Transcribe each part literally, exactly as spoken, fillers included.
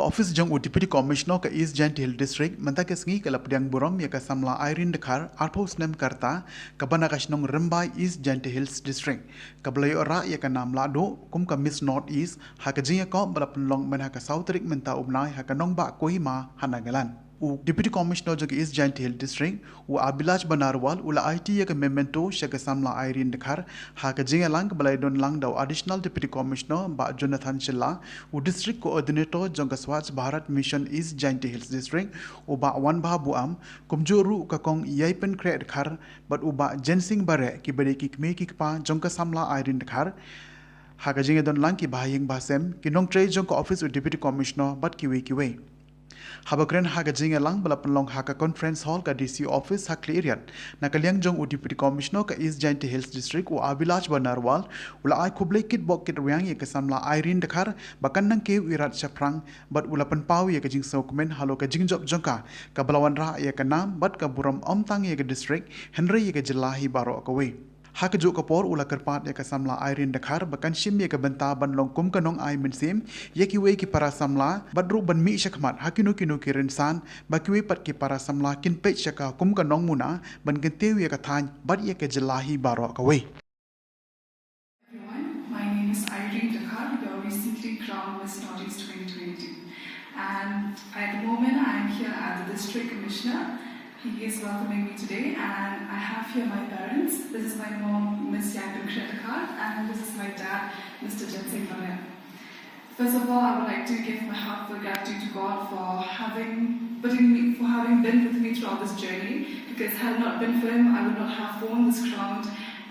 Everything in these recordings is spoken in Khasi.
Office jong u Deputy Commissioner ka East Jaintia Hills District mynta ka sngi ka la pdiang burom ïa ka samla Irene Dkhar, arphew snem ka rta, kaba na ka shnong Rymbai, East Jaintia Hills District, kaba la ïoh rah ïa ka nam lahduh kum ka Miss North East ha ka jingïakop ba la pynlong mynha ka saw tarik mynta u bnai ha ka nongbah Kohima ha Nagaland. U Deputy Commissioner jong ka East Jaintia Hills District, u Abhilash Banerwal, u la aiti ïa ka memento sha ka samla Irene Dkhar ha ka jingïalang kaba la ïadon lang da u Additional Deputy Commissioner Bah Jonathan Shylla, u District Coordinator jong ka Swachh Bharat Mission East Jaintia Hills District, u Bah Wanbha Buam, kumjuh ruh ka Kong Ïaipynkhreh Dkhar bad u Bah Jensing Bareh, kiba dei ki kmie ki kpa jong ka samla Irene Dkhar. Ha ka jingïadon lang ki bahaïing bahasem, ki nongtrei jong ka office u Deputy Commissioner bad kiwei kiwei. Haba kren ha ka jingïalang ba la pynlong ha ka Conference Hall ka D C Office ha Khliehriat, na ka liang jong u Deputy Commissioner ka East Jaintia Hills District, u Abhilash Banerwal, u la ai khublei kitbok kitrwiang ïa ka samla Irene Dkhar ba kan nang kiew ïarap shaphrang, bad u la pynpaw ïa ka jingsngewkmen halor ka jingjop jong ka, kaba la wanrah ïa ka nam bad ka burom ym tang ïa ka district, hynrei ïa ka jylla hi baroh kawei. Ha kajuh ka por u la kyrpad ïa ka samla Irene Dkhar ba kan shim ïa ka bynta ban long kum ka nongai mynsiem ïa kiwei ki para samla, bad ruh ban mih shakhmat ha kino kino ki rynsan, ba kiwei pat ki para samla kin peit sha ka kum ka nongmuna ban kyntiew ïa ka thaiñ bad ïa ka jylla hi baroh kawei. Everyone, my name is Irene Dkhar, your recently crowned Miss Northeast twenty twenty-two. And at the moment, I am here as the District Commissioner. He is welcoming me today, and I have here my parents. This is my mom, Miss Ïaipynkhreh Dkhar, and this is my dad, Mister Jensing Bareh. First of all, I would like to give my heartfelt gratitude to God for having putting me, for having been with me throughout this journey. Because had it not been for him, I would not have worn this crown.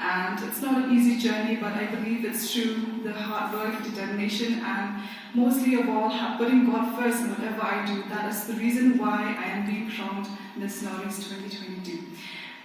And it's not an easy journey, but I believe it's through the hard work, determination, and mostly of all, ha- putting God first in whatever I do. That is the reason why I am being crowned Miss Northeast twenty twenty-two.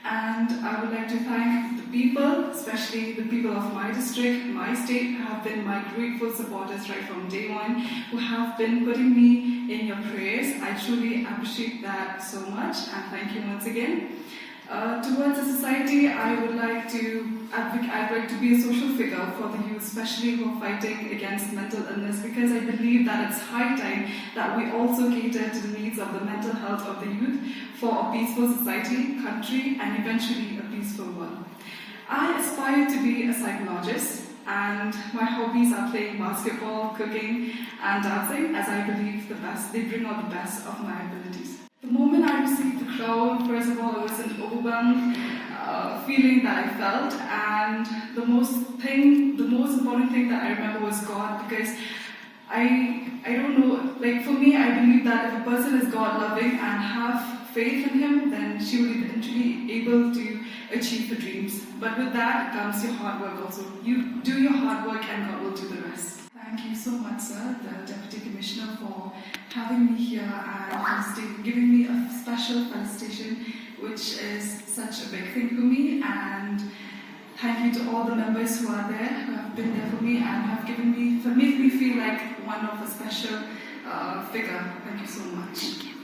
And I would like to thank the people, especially the people of my district, my state, who have been my grateful supporters right from day one, who have been putting me in your prayers. I truly appreciate that so much, and thank you once again. Uh, towards the society, I would like to advocate, I'd like to be a social figure for the youth, especially who are fighting against mental illness, because I believe that it's high time that we also cater to the needs of the mental health of the youth for a peaceful society, country, and eventually a peaceful world. I aspire to be a psychologist, and my hobbies are playing basketball, cooking, and dancing, as I believe the best they bring out the best of my abilities. The moment I received the crown, first of all, it was an overwhelmed uh, feeling that I felt, and the most thing, the most important thing that I remember was God, because I I don't know, like, for me, I believe that if a person is God loving and have faith in Him, then she will eventually able to achieve her dreams. But with that comes your hard work also. You do your hard work and God will do the rest. Thank you so much, sir, the Deputy Commissioner, for having me here and felicitating, giving me a special felicitation, which is such a big thing for me. And thank you to all the members who are there, who have been there for me and have given me, have made me feel like one of a special uh, figure. Thank you so much.